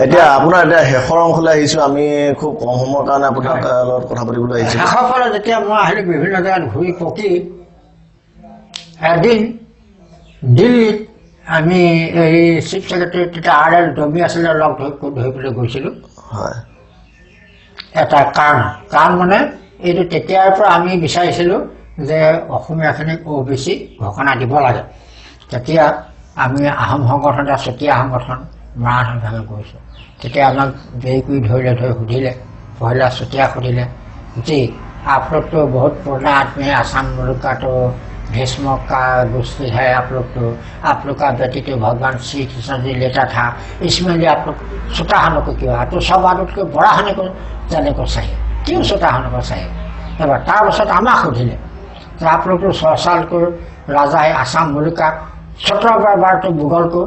এতিয়া আপোনাৰ এতিয়া শেষৰ অংশলৈ আহিছোঁ, আমি খুব কম সময়ৰ কাৰণে আপোনাৰ লগত কথা পাতিবলৈ আহিছোঁ।
শেষৰ ফালে যেতিয়া মই আহিলোঁ বিভিন্ন জেগাত ঘূৰি পকি এদিন দিল্লীত আমি এই চিফ ছেক্ৰেটাৰী তেতিয়া আৰ এল দমি আছিলে, লগ ধৰিবলৈ গৈছিলোঁ।
হয়,
এটা কাৰণ মানে এইটো তেতিয়াৰ পৰা আমি বিচাৰিছিলোঁ যে অসমীয়াখিনিক অ' বি চি ঘোষণা দিব লাগে। তেতিয়া আমি আহোম সংগঠন এটা চুতীয়া সংগঠন মৰাণ ভাগে গৈছোঁ। তেতিয়া আমাক দেৰি কৰি ধৰিলে, ধৰি সুধিলে, পহিলা চুতীয়া সুধিলে, जी आप लोग तो बहुत पुराना आदमी है, आसाम मुल्क का तो भीष्म का गोष्ठी है आप लोग, तो आप लोग का बेटी तो भगवान श्री कृष्ण जी लेता था, इसमें लिए आप लोग छोटा होने को क्यों आया? तो सब आदत को बड़ा होने को जाने को चाहिए, क्यों छोटा होने को चाहिए? এবাৰ তাৰপাছত আমাক সুধিলে যে आप लोग तो 100 साल को राजा है आसाम मुल्क का, 17 बार तो मुगल को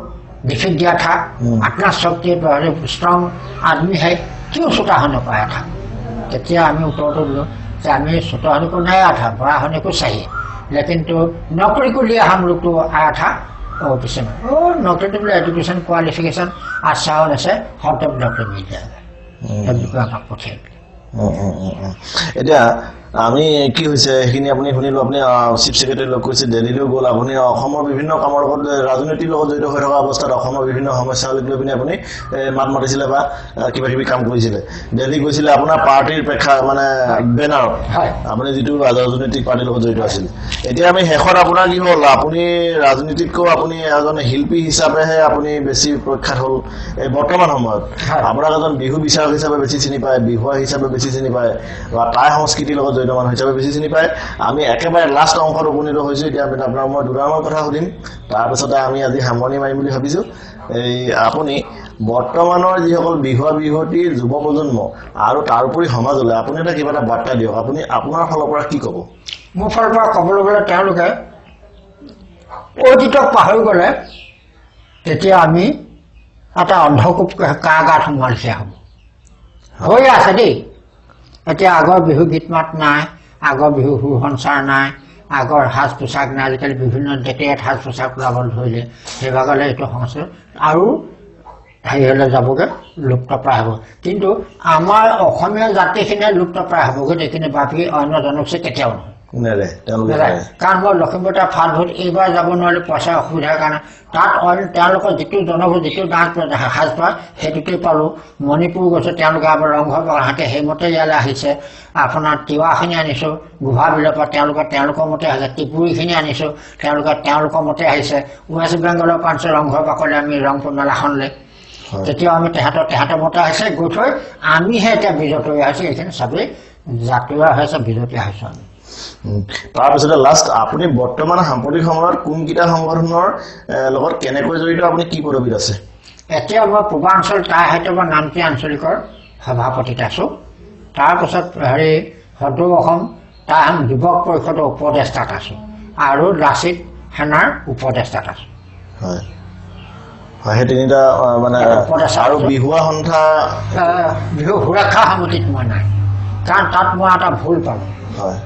डिफीट दिया था, इतना शक्ति स्ट्रंग आदमी है, क्यों छोटा होने को आया था? তেতিয়া আমি উত্তৰটো দিলোঁ যে আমি छोटा होने को नहीं आया था, बड़ा होने को चाहिए, लेकिन तो नौकरी को लिए हम लोग तो आया था ऑफिस में। ओ नौकरी तो बोले एजुकेशन क्वालिफिकेशन अच्छा होने से हरदम नौकरी मिल जाएगा, তেওঁলোকে আমাক পঠিয়াই দিলে।
এতিয়া আমি কি হৈছে সেইখিনি আপুনি শুনিলোঁ। আপুনি চিফ ছেক্ৰেটাৰী লগ কৰিছে, দিল্লীলৈও গ'ল, আপুনি অসমৰ বিভিন্ন কামৰ লগত ৰাজনীতিৰ লগত জড়িত হৈ থকা অৱস্থাত অসমৰ বিভিন্ন সমস্যালৈ লৈ পিনি আপুনি মাত মাতিছিলে বা কিবা কিবি কাম কৰিছিলে। দিল্লী গৈছিলে আপোনাৰ পাৰ্টীৰ প্ৰেক্ষা মানে বেনাৰত, আপুনি যিটো ৰাজনৈতিক পাৰ্টীৰ লগত জড়িত আছিল। এতিয়া আমি শেষত আপোনাৰ কি হ'ল, আপুনি ৰাজনীতিতকৈও আপুনি এজন শিল্পী হিচাপেহে আপুনি বেছি প্ৰখ্যাত হ'ল এই বৰ্তমান সময়ত। আপোনাক এজন বিহু বিচাৰক হিচাপে বেছি চিনি পায়, বিহুৱা হিচাপে বেছি চিনি পায়, বা টাই সংস্কৃতিৰ লগত জড়িত মানুহ হিচাপে বেছি চিনি পায়। আমি একেবাৰে লাষ্ট অংশত উপনীত হৈছোঁ। এতিয়া আপোনাক মই দুটামান কথা সুধিম, তাৰপিছতে আমি আজি সামৰণি মাৰিম বুলি ভাবিছোঁ। এই আপুনি বৰ্তমানৰ যিসকল বিহুৱা বিহুৱতী যুৱ প্ৰজন্ম আৰু তাৰোপৰি সমাজলৈ আপুনি এটা কিবা এটা বাৰ্তা দিয়ক, আপুনি আপোনাৰ ফালৰ পৰা কি ক'ব?
মোৰ ফালৰ পৰা ক'বলৈ গ'লে তেওঁলোকে অতীতক পাহৰি গ'লে তেতিয়া আমি এটা অন্ধকূপ কাৰাগাৰত সোমোৱাৰ লেখীয়া হ'ব। হৈয়ে আছে দেই। এতিয়া আগৰ বিহু গীত মাত নাই, আগৰ বিহু সুৰ সঞ্চাৰ নাই, আগৰ সাজ পোছাক নাই, আজিকালি বিভিন্ন ডেকেট সাজ পোছাক ওলাবলৈ ধৰিলে। সেইভাগলৈ এইটো সংস্কৃতি আৰু হেৰি হ'লে যাবগৈ, লুপ্তপ্ৰায় হ'ব। কিন্তু আমাৰ অসমীয়া জাতিখিনিয়ে লুপ্তপ্ৰায় হ'বগৈ, এইখিনি বাকী অন্য জনগোষ্ঠী কেতিয়াও নহয়। কাৰণ মই লখিমপুৰ ফাট ভোট এইবাৰ যাব নোৱাৰিলোঁ পইচাৰ অসুবিধাৰ কাৰণে। তাত অইন তেওঁলোকৰ যিটো জনগোষ্ঠী যিটো ডান্স সাজপাৰ সেইটোকেই পালোঁ। মণিপুৰ গৈছোঁ, তেওঁলোকে আমাৰ ৰংঘৰ হাতে সেইমতে ইয়ালৈ আহিছে। আপোনাৰ তিৱাখিনি আনিছোঁ গোভাবিলৰ পৰা, তেওঁলোকে তেওঁলোকৰ মতে আহিছে। ত্ৰিপুৰীখিনি আনিছোঁ, তেওঁলোকে তেওঁলোকৰ মতে আহিছে। ৱেষ্ট বেংগলৰ পৰা আনিছোঁ ৰংঘৰ বাকলি আমি ৰংপুৰ মেলাখনলৈ, তেতিয়াও আমি তেহেঁতৰ মতে আহিছে। গৈ থৈ আমিহে এতিয়া বিজতৰীয়া হৈছোঁ, এইখিনি চবেই জাতীয় হৈছে, বিজতীয়া হৈছোঁ আমি।
তাৰপিছতে লাষ্ট, আপুনি বৰ্তমান সাম্প্ৰতিক সময়ত কোনকেইটা সংগঠনৰ লগত কেনেকৈ জড়িত, আপুনি কি পদবীত আছে?
এতিয়া মই পূৰ্বাঞ্চল টাই সাহিত্য বা নামতি আঞ্চলিকৰ সভাপতিত আছোঁ। তাৰপাছত হেৰি সদৌ অসম টাই যুৱক পৰিষদৰ উপদেষ্টাত আছোঁ আৰু লাচিত সেনাৰ উপদেষ্টাত আছোঁ।
হয় হয়, সেই তিনিটা মানে। আৰু বিহুৱা সন্থা,
বিহু সুৰক্ষা সমিতিত মই নাই, কাৰণ তাত মই এটা ভুল পালোঁ।
হয়,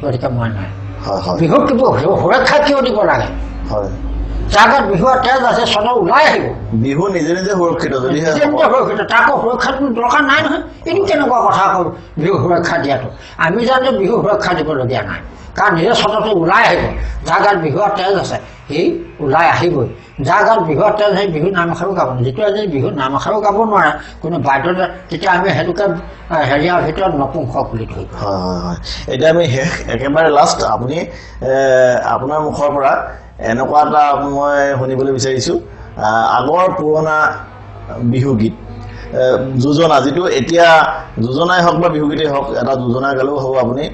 গতিকে মই নাই। বিহুক সুৰক্ষা কিয় দিব লাগে? জাগাত বিহুৰ তেজ আছে, চনৰ ওলাই আহিব।
বিহু নিজে নিজে সুৰক্ষিত,
নিজে নিজে সুৰক্ষিত, তাকো সুৰক্ষাটো দৰকাৰ নাই নহয়। এইটো কেনেকুৱা কথা হ'ল বিহু সুৰক্ষা দিয়াটো? আমি জানো বিহু সুৰক্ষা দিবলগীয়া নাই, কাৰণ নিজে চনটো ওলাই আহিব। যাৰ গাত বিহুৰ তেজ আছে সি ওলাই আহিবই। যাৰ গাত বিহুৰ তেজ সেই বিহু নাম এষাৰো গাব নোৱাৰে। যিটো আজি বিহু নাম এষাৰো গাব নোৱাৰে কোনো বাধ্যতা, তেতিয়া আমি সেইটোকে হেৰিয়াৰ ভিতৰত নপুংসক বুলি ধৰিব।
হয় হয় হয়। এতিয়া আমি শেষ একেবাৰে লাষ্ট, আপুনি আপোনাৰ মুখৰ পৰা এনেকুৱা এটা মই শুনিবলৈ বিচাৰিছোঁ, আগৰ পুৰণা বিহুগীত যোজনা, যিটো এতিয়া যোজনাই হওক বা বিহুগীতেই হওক, এটা যোজনা গালেও হ'ব, আপুনি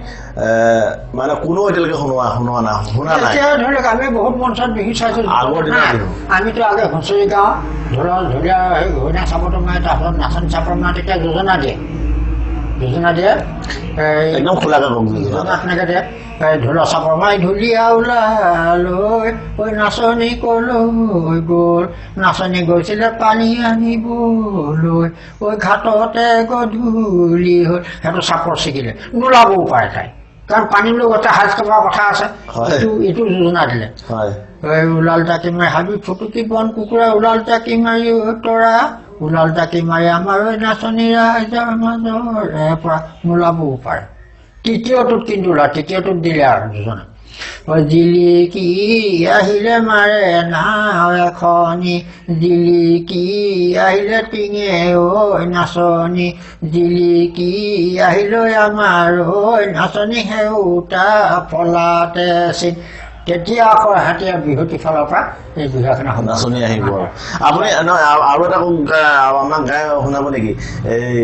মানে কোনো এতিয়ালৈকে শুনোৱা নাই, শুনা নাই।
এতিয়া ধৰি লওক আমি বহুত মঞ্চত বিহু চাইছোঁ
আগৰ দিনৰ বিহু।
আমিতো আগে হুঁচৰি গাওঁ, ঢোলীয়া ঘূৰ্ণা চাপৰটো মাৰে, তাৰপিছত নাচনী চাপৰ মাৰে, তেতিয়া যোজনা দিয়ে, যোজনা দিয়ে
একদম খোলাকৈ কওক,
যোজনা তেনেকৈ দিয়ে। ঢোলৰ চাপৰ মাৰি ঢুলীয়া ওলালৈ ঐ নাচনী কলৈ গ'ল, নাচনী গৈছিলে পানী আনিবলৈ ঐ ঘাটতে গধূলি হ'ল। সেইটো চাপৰ ছিগিলে নোলাবও পাৰে তাই, কাৰণ পানী লৈ গৈছে, সাজ কপাৰ কথা আছে। এইটো যোজনা দিলে। ওলাল জাকি মাৰি হাবি ফুটুকি বন কুকুৰা, ওলাল জাকি মাৰি তৰা, ওলাল জাকি মাৰি আমাৰ নাচনী ৰাইজৰ মাজৰে পৰা, নোলাবও পাৰে। তৃতীয়টোত কিন্তু ওলা, তৃতীয়টোত দিলে আৰু দুজনে। জিলিকি আহিলে মাৰে নাও এখনি, জিলিকি আহিলে টিঙে ঐ নাচনী, জিলিকি আহিলে আমাৰ ঐ নাচনী সেউতা ফলাতে চিন। তেতিয়া আকৌ হাতীয়া বিহুটি ফালৰ পৰা এই বিহুখনে
নাচনী আহিব। আৰু আপুনি নহয় আৰু এটা আমাক গাই শুনাব নেকি? এই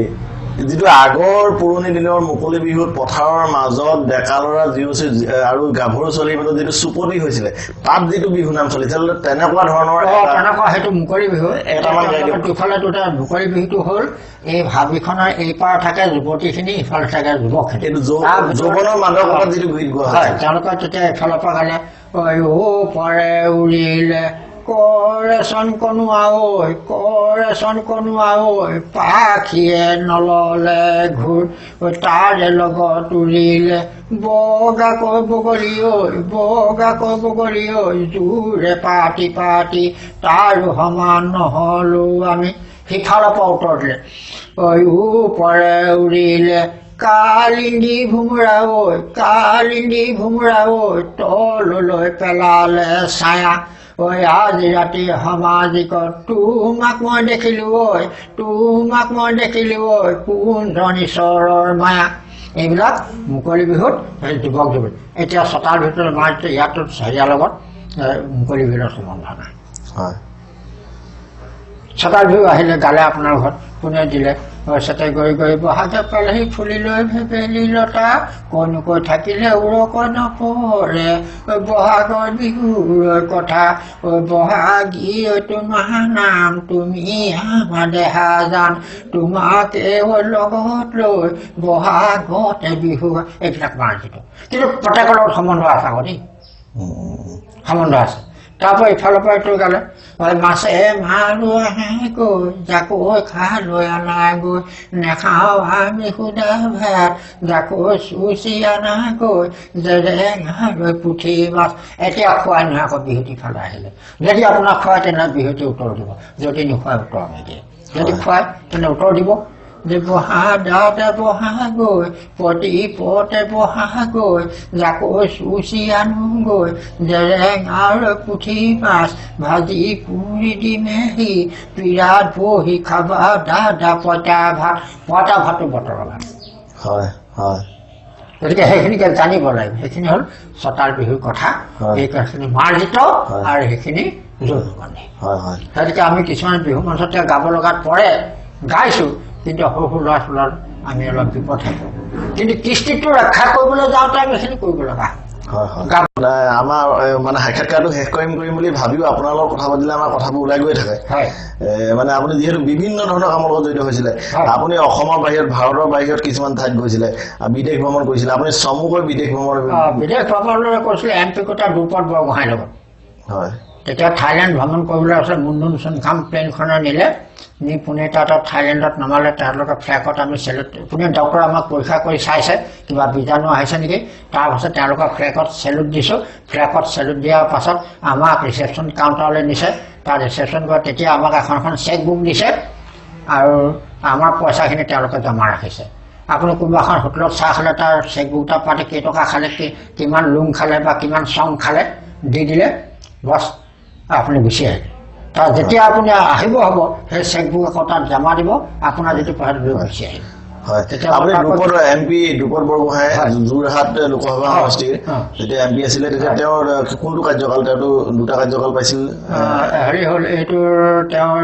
যিটো আগৰ পুৰণি দিনৰ মুকলি বিহুত পথাৰৰ মাজত ডেকা ল'ৰা জীয়ৰী আৰু গাভৰু ছোৱালীৰ মাজত যিটো চুপতি হৈছিলে, তাত যিটো বিহু নাম চলিছিল, তেনেকুৱা ধৰণৰ
তেনেকুৱা সেইটো মুকলি বিহু। দুফালে দুটা মুকলি বিহুটো হ'ল, এই হাবিখনৰ এই পাৰ থাকে যুৱতীখিনি, ইফালে থাকে যুৱকখিনি।
যৌৱনৰ মাদকতাত যিটো গীত গোৱা
হয়, তেওঁলোকে তেতিয়া এইফালৰ পৰা গালে, ঐ পৰে উৰিলে কৰে চন কনোৱা ঐ, কৰে চন কনোৱা ঐ, পাখিয়ে নললে ঘূৰ, তাৰে লগত উৰিলে বগাকৈ বগলী ঐ, বগাকৈ বগলী ঐ, জোৰে পাতি পাতি তাৰো সমান নহলো আমি। সিফালৰ পৰা উত্তৰ দিলে, ঐ পৰে উৰিলে কালিন্দী ভোমোৰা ঐ, কালিন্দী ভোমোৰা ঐ, তললৈ পেলালে ছায়া, ঐ আজি ৰাতি সমাজিকত তোমাক মই দেখিলো ঐ, তোমাক মই দেখিলো ঐ, কোনজন ঈশ্বৰৰ মায়া। এইবিলাক মুকলি বিহুত সেই যুৱক যুৱতী। এতিয়া চোতাল ভিতৰত মাৰিছে, ইয়াতো হেৰিয়াৰ লগত মুকলি বিহুৰ সম্বন্ধ নাই। চোতাল বিহু আহিলে গালে আপোনাৰ ঘৰত কোনে দিলে, চেতে গৈ গৈ বহাগে পালেহি ফুলি লৈ ভেবেলি লতা, কনুকৈ থাকিলে উৰকৈ নপৰে, বহাগৰ বিহুৰ কথা, বহাগী তোমাৰ নাম, তুমি আমাৰ দেহা জান, তোমাকে লগত লৈ বহাগতে বিহু। এইবিলাক মাৰ্জিত, কিন্তু প্ৰত্যেকৰ লগত সম্বন্ধ আছে আকৌ দেই, সম্বন্ধ আছে। তাৰপৰা ইফালৰ পৰা এইটো গালে, মাছে মাৰো গৈ জাকৈ খালৈ আনা গৈ, নেখাওঁ আমি সুদা ভাত, জাকৈ চুচি আনা গৈ, জেৰেঙালৈ পুঠি মাছ। এতিয়া খোৱাই নহয় আকৌ বিহুটি ফালে আহিলে। যদি আপোনাক খুৱাই তেনেহ'লে বিহুটি উত্তৰ দিব, যদি নোখোৱাই উত্তৰ নিদিয়ে। যদি খুৱাই তেনে উত্তৰ দিব যে বহা দাদা বহা গৈ, পতি পতে বহা গৈ, জাকৈ চুচি আনোগৈ, জেৰেঙাৰ পুঠি মাছ ভাজি পুৰি দিমেহি, পীৰাত বহি খাবা দাদা পঁইতা ভাত। পঁইতা ভাতটো বতৰৰ ভাত।
হয় হয়।
গতিকে সেইখিনিকে জানিব লাগিব। সেইখিনি হ'ল চোতাল বিহুৰ কথা, এইখিনি মাৰ্জিত আৰু সেইখিনি যৌনগন্ধি। গতিকে আমি কিছুমান বিহু মঞ্চতে গাব লগাত পৰে, গাইছোঁ, কিন্তু সৰু সৰু ল'ৰা ছোৱালীৰ আমি অলপ বিপদ থাকোঁ। কিন্তু কৃষ্টিটো ৰক্ষা কৰিবলৈ যাওঁতে আমি সেইখিনি কৰিব লগা
হয়। আমাৰ মানে সাক্ষাৎকাৰটো শেষ কৰিম বুলি ভাবিও আপোনাৰ লগত কথা পাতিলে আমাৰ কথাবোৰ ওলাই গৈ থাকে। মানে আপুনি যিহেতু বিভিন্ন ধৰণৰ কামৰ লগত জড়িত হৈছিলে, আপুনি অসমৰ বাহিৰত, ভাৰতৰ বাহিৰত কিছুমান ঠাইত গৈছিলে, বিদেশ ভ্ৰমণ কৰিছিলে, আপুনি চমুকৈ বিদেশ ভ্ৰমণ
বিদেশ ভ্ৰমণলৈ কৰিছিলে এম পি কোটা দ্ৰুপদ বৰগোহাঁইৰ লগত।
হয়।
তেতিয়া থাইলেণ্ড ভ্ৰমণ কৰিবলৈ আছে, মুনমুন চুনখাম প্লেনখনে নিলে, নি পোনে তাত থাইলেণ্ডত নমালে। তেওঁলোকে ফ্লেগত আমি চেলুট, পোনে ডক্টৰে আমাক পৰীক্ষা কৰি চাইছে কিবা বীজাণু আহিছে নেকি। তাৰপাছত তেওঁলোকৰ ফ্লেগত চেলুট দিছোঁ। ফ্লেগত চেলুট দিয়াৰ পাছত আমাক ৰিচেপশ্যন কাউণ্টাৰলৈ নিছে। তাত ৰিচেপশ্যন কৰা তেতিয়া আমাক এখন এখন চেক বুক দিছে আৰু আমাৰ পইচাখিনি তেওঁলোকে জমা ৰাখিছে। আপুনি কোনোবা এখন হোটেলত চাহ খালে তাৰ চেক বুক এটা পাতে কেইটকা খালে, কিমান লুং খালে বা কিমান চং খালে দি দিলে, বছ আপুনি গুচি আহিলে। তাৰ যেতিয়া আপুনি আহিব হ'ব সেই চেকবুক আকৌ তাত জমা দিব, আপোনাৰ যিটো পইচা লৈ গুচি আহিব।
হয়। আপুনি দ্ৰুপদ এম পি দ্ৰুপদ বৰগোহাঁই যোৰহাট লোকসভা সমষ্টিৰ যেতিয়া এম পি আছিলে তেতিয়া তেওঁৰ কোনটো কাৰ্যকাল, তেওঁতো দুটা কাৰ্যকাল পাইছিল।
হেৰি হ'ল এইটোৰ তেওঁৰ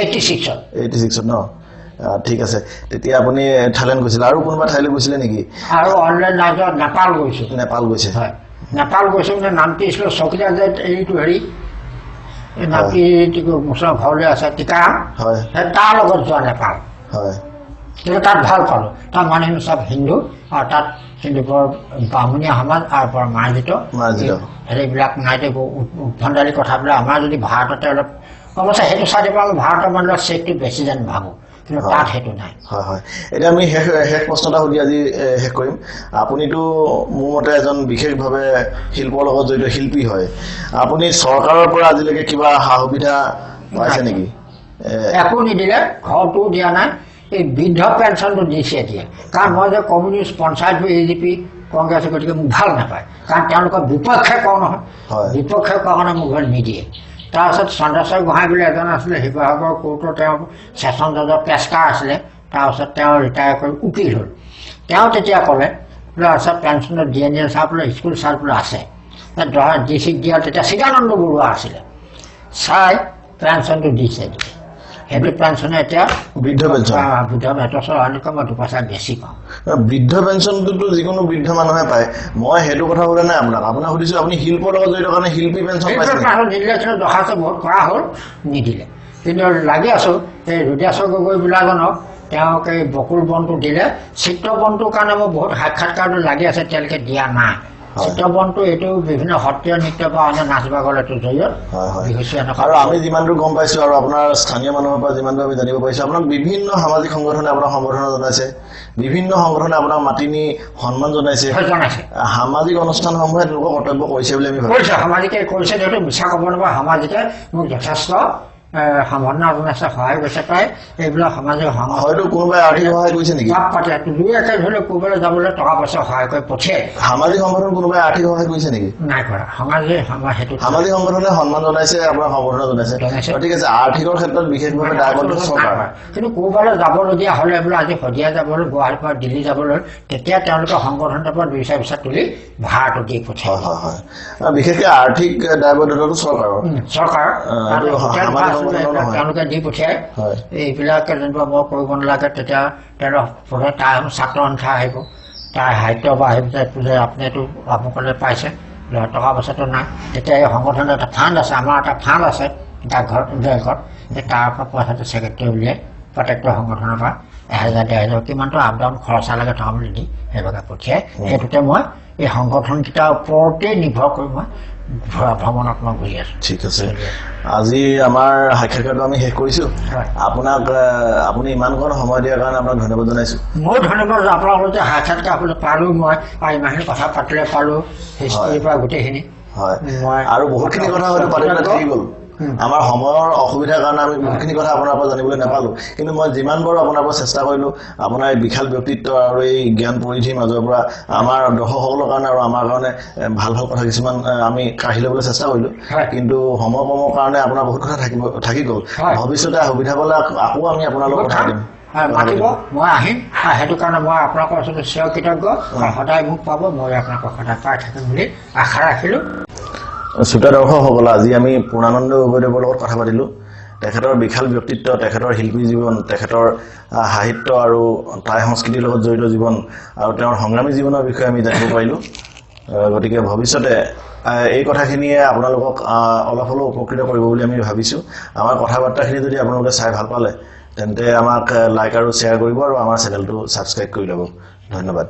86ত।
86ত ন? ঠিক আছে। তেতিয়া আপুনি থাইলেণ্ড গৈছিলে, আৰু কোনোবা ঠাইলৈ গৈছিলে নেকি?
আৰু অনলাইন নাই যোৱা, নেপাল গৈছোঁ।
নেপাল গৈছে?
হয়, নেপাল গৈছোঁ। মানে নামটি আছিলোঁ চকীদাৰ যে এইটো হেৰি এই নামটি মুছলিমৰ ঘৰলৈ আছে টিকাৰাম, তাৰ লগত যোৱা নেপাল। কিন্তু তাত ভাল পালোঁ, তাত মানুহখিনি চব হিন্দু আৰু তাত হিন্দু বৰ বামুণীয়া সমাজ আৰু বৰ মাৰ্জিত হেৰিবিলাক নাই। উদ্ভণ্ডালি কথাবিলাক আমাৰ যদি ভাৰততে অলপ অৱশ্যে সেইটো চাইডৰ পৰা আমি ভাৰতৰ মানুহৰ চেকটো বেছি যেন ভাবোঁ, কিন্তু তাত সেইটো নাই।
হয় হয়। এতিয়া আমি শেষ প্ৰশ্ন এটা সুধি আজি শেষ কৰিম। আপুনিতো মোৰ মতে এজন বিশেষভাৱে শিল্পৰ লগত জড়িত শিল্পী হয়, আপুনি চৰকাৰৰ পৰা আজিলৈকে কিবা সা সুবিধা পাইছে নেকি?
একো নিদিলে, ঘৰটোও দিয়া নাই, এই বৃদ্ধ পেঞ্চনটো দিছে এতিয়া। কাৰণ মই যে communist panchayat A G P Congress, গতিকে মোক ভাল নাপায়, কাৰণ তেওঁলোকৰ বিপক্ষে কওঁ নহয়, বিপক্ষে কোৱা কাৰণে মোক ঘৰত নিদিয়ে। তাৰপাছত চন্দ্ৰেশ্বৰ গোহাঁই বুলি এজন আছিলে শিৱসাগৰ কোৰ্টৰ, তেওঁ ছেচন জজৰ পেচকাৰ আছিলে। তাৰপাছত তেওঁ ৰিটায়াৰ কৰি উকিল হ'ল। তেওঁ তেতিয়া ক'লে বোলে আচ্ছা পেঞ্চনত দিয়ে নিয়ে চাহ বোলে স্কুল চাৰ বোলে আছে ডি চিক দিয়া, তেতিয়া চিদানন্দ বৰুৱা আছিলে, চাই পেঞ্চনটো দিছে। সেইটো পেঞ্চনে এতিয়া
বৃদ্ধ পেঞ্চন,
বৃদ্ধ পেঞ্চন মই 2 পইচা বেছি পাওঁ।
বৃদ্ধ পেঞ্চনটোতো যিকোনো বৃদ্ধ মানুহে পায়। মই সেইটো কথা সোধা নাই আপোনাক, আপোনাক সুধিছো আপুনি শিল্পৰ লগত জড়িত কাৰণে শিল্পী পেঞ্চন পাইছে?
নিদিলে, কিন্তু দৰখাস্ত বহুত কৰা হ'ল, নিদিলে। কিন্তু লাগি আছো। এই ৰুদ্ৰেশ্বৰ গগৈ বোলাজনক, তেওঁক এই বকুল বনটো দিলে। চিত্ৰ বনটোৰ কাৰণে মই বহুত সাক্ষাৎকাৰটো লাগি আছে, তেওঁলোকে দিয়া নাই। চিত্ৰবনটো এইটো বিভিন্ন সত্ৰীয়া নৃত্য বা অন্য নাচ বাগৰ এইটো জৰিয়ত।
আৰু আমি যিমান দূৰ গম পাইছো আৰু আপোনাৰ স্থানীয় মানুহৰ পৰা যিমান দূৰ আমি জানিব পাৰিছো, আপোনাক বিভিন্ন সামাজিক সংগঠনে আপোনাক সম্বৰ্ধনা জনাইছে, বিভিন্ন সংগঠনে আপোনাক মাতি নি সন্মান জনাইছে।
জনাইছে।
সামাজিক অনুষ্ঠানসমূহে তেওঁলোকৰ কৰ্তব্য কৰিছে বুলি আমি
কৰিছে, সামাজিকে কৰিছে। যিহেতু মিছা ক'ব নাপাওঁ, সামাজিকে মোক যথেষ্ট সম্বৰ্ধনা জনাইছে, সহায় কৰিছে। প্ৰায় এইবিলাক সামাজিক
হয়তো কোনোবাই আৰ্থিক সহায় কৰিছে নেকি?
পাতে দুই একে ধৰি লওক ক'ৰবালৈ যাবলৈ টকা পইচা সহায় কৰি পঠিয়াই।
সামাজিক সংগঠন কোনোবাই আৰ্থিক সহায় কৰিছে নেকি?
নাই কৰা সামাজিক সেইটো।
সামাজিক সংগঠনে সন্মান জনাইছে, আপোনাক সম্বৰ্ধনা জনাইছে, ঠিক আছে। আৰ্থিকৰ ক্ষেত্ৰত বিশেষভাৱে দায়বদ্ধ চৰকাৰ।
কিন্তু ক'ৰবালৈ যাবলগীয়া হ'লে, বোলে আজি শদিয়া যাবলৈ, গুৱাহাটীৰ পৰা দিল্লী যাবলৈ, তেতিয়া তেওঁলোকে সংগঠনটোৰ পৰা 2-4 পইচা তুলি ভাড়াটো দি পঠিয়ায়।
হয় হয়, বিশেষকৈ আৰ্থিক দায়বদ্ধতাটো চৰকাৰৰ।
চৰকাৰ, তেওঁলোকে দি পঠিয়ায়। এইবিলাক যেনিবা মই কৰিব নালাগে। তেতিয়া তেওঁলোক প্ৰথমে তাই ছাত্ৰ সন্থা আহিব, তাৰ সাহিত্য বা আহিব যে আপুনি এইটো আমুকলৈ পাইছে, টকা পইচাটো নাই। তেতিয়া এই সংগঠনৰ এটা ফাণ্ড আছে, আমাৰ এটা ফাণ্ড আছে ডাকঘৰ বেংকত, সেই তাৰ পৰা পইচাটো ছেক্ৰেটাৰী উলিয়াই প্ৰত্যেকটো সংগঠনৰ পৰা 1000 1.5 হাজাৰ কিমানটো আপ ডাউন খৰচা লাগে টকা বুলি দি সেইভাগে পঠিয়াই। সেইটোতে মই এই সংগঠনকেইটাৰ ওপৰতেই নিৰ্ভৰ কৰি মই ভ্ৰমণত মই ঘূৰি আছো।
ঠিক আছে, আজি আমাৰ সাক্ষাৎকাৰটো আমি শেষ কৰিছো। আপোনাক আপুনি ইমানকণ সময় দিয়াৰ কাৰণে আপোনাক ধন্যবাদ জনাইছো।
ময়ো ধন্যবাদ আপোনালোকৰ যে সাক্ষাৎকাৰ হ'বলৈ পালো মই, আৰু ইমানখিনি কথা পাতিলে পালো হিষ্ট্ৰীৰ পৰা গোটেইখিনি।
হয়, আৰু বহুতখিনি কথা হয়তো পাতিবলৈ থাকি গ'ল, আমাৰ সময়ৰ অসুবিধাৰ কাৰণে আমি বহুতখিনি কথা আপোনাৰ পৰা জানিবলৈ নাপালো। কিন্তু মই যিমান পাৰো আপোনাৰ পৰা চেষ্টা কৰিলো, আপোনাৰ এই বিশাল ব্যক্তিত্ব আৰু এই জ্ঞান পৰিধিৰ মাজৰ পৰা আমাৰ দৰ্শকসকলৰ কাৰণে আৰু আমাৰ কাৰণে ভাল ভাল কথা কিছুমান আমি কাঢ়ি ল'বলৈ চেষ্টা কৰিলো। কিন্তু সময় কমৰ কাৰণে আপোনাৰ বহুত কথা থাকি গ'ল। ভৱিষ্যতে সুবিধা পালে আকৌ আমি আপোনাৰ লগত কথা পাতিম।
মাতিব, মই আহিম। সেইটো কাৰণে মই আপোনালোকৰ ওচৰত চিৰকৃতজ্ঞ। সদায় মোক পাব, মই আপোনালোকক সদায় পাই থাকিম বুলি আশা ৰাখিলোঁ।
শ্ৰোতা দৰ্শকসকল, আজি আমি পূৰ্ণানন্দ গগৈদেৱৰ লগত কথা পাতিলোঁ। তেখেতৰ বিশাল ব্যক্তিত্ব, তেখেতৰ শিল্পী জীৱন, তেখেতৰ সাহিত্য আৰু টাই সংস্কৃতিৰ লগত জড়িত জীৱন আৰু তেওঁৰ সংগ্ৰামী জীৱনৰ বিষয়ে আমি জানিব পাৰিলোঁ। গতিকে ভৱিষ্যতে এই কথাখিনিয়ে আপোনালোকক অলপ হ'লেও উপকৃত কৰিব বুলি আমি ভাবিছোঁ। আমাৰ কথা বাৰ্তাখিনি যদি আপোনালোকে চাই ভাল পালে, তেন্তে আমাক লাইক আৰু শ্বেয়াৰ কৰিব আৰু আমাৰ চেনেলটো ছাবস্ক্ৰাইব কৰি ল'ব। ধন্যবাদ।